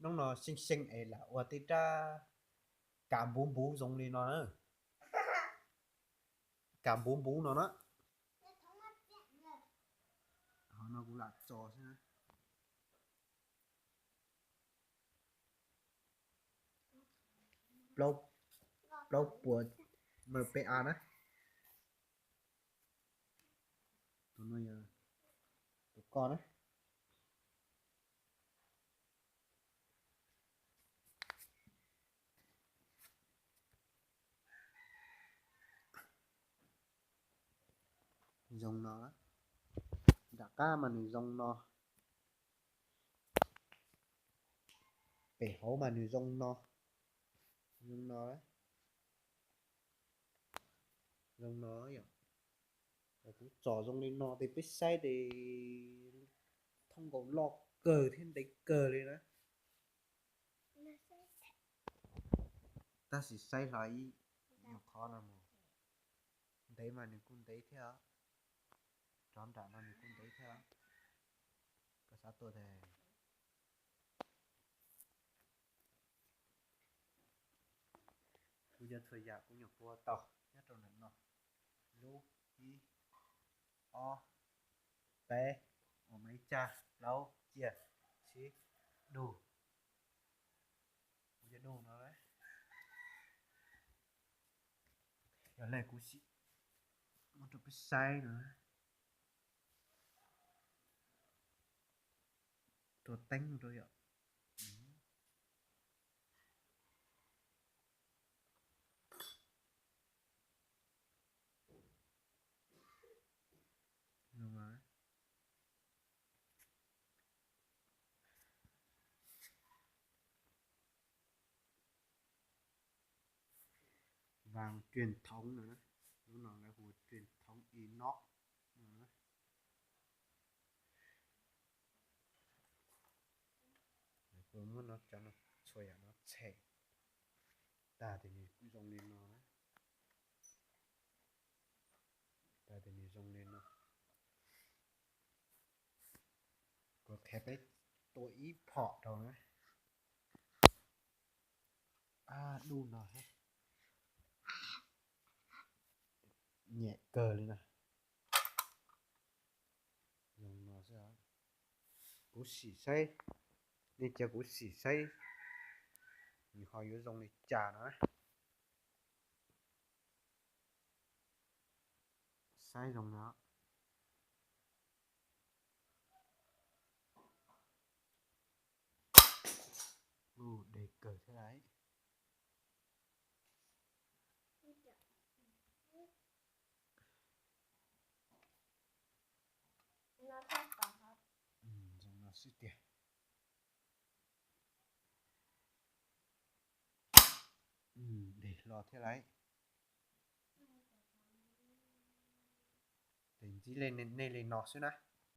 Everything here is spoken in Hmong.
Hnub no xyeej xyeej es lam ua tej rab kav npuv npuv zoo li no na. Kav npuv npuv no na. Qhov no kuv lam tso xwb na. Plaub puas M P A na. Tus no yog tus ko na. Zoo no, nram qab mas nws zoo no, pem hauv mas nws zoo no, zoo no, zoo no yom. Kuv tsom zoo li no ces peb saib ces thooj nkaus loj kawg thiab ntev kawg li na. Tab sis saib hlo ib nyuag qhov no mus, ntev mas nws kuj ntev thiab, rov nram no nws kuj ntev thiab. Koj xav tuaj tas. Kuv cov txhua yam kuv nyuam qhuav tau nyob rau ntawm no. Lub ib, ob, peb, ua mas ib, tsib, plaub, tsib, tsib, dub. Kuv cov dub no, yog li kuv sim muab rau peb saib no. Tua teeb rau yom. Vàng truyền thống no, lub no lawv hu truyền thống inox no. Kuv muab no tso no, txhua yam no tshem tag ces nws kuj zoo li no na. Tag ces nws zoo li no. Kuv qhia peb tua ib phom rau na. Ab, dub no, nyem kawg li na. Zoo no xwb. Kuv sim saib, nej cia kuv sim saib nws ho yuav zoo li cas no. Saib zoo no. Ub, deb kawg thiab lauj. Zoo no xwb tiag. Deb hlo thiab lauj. Ces ntsib nej li no xwb na.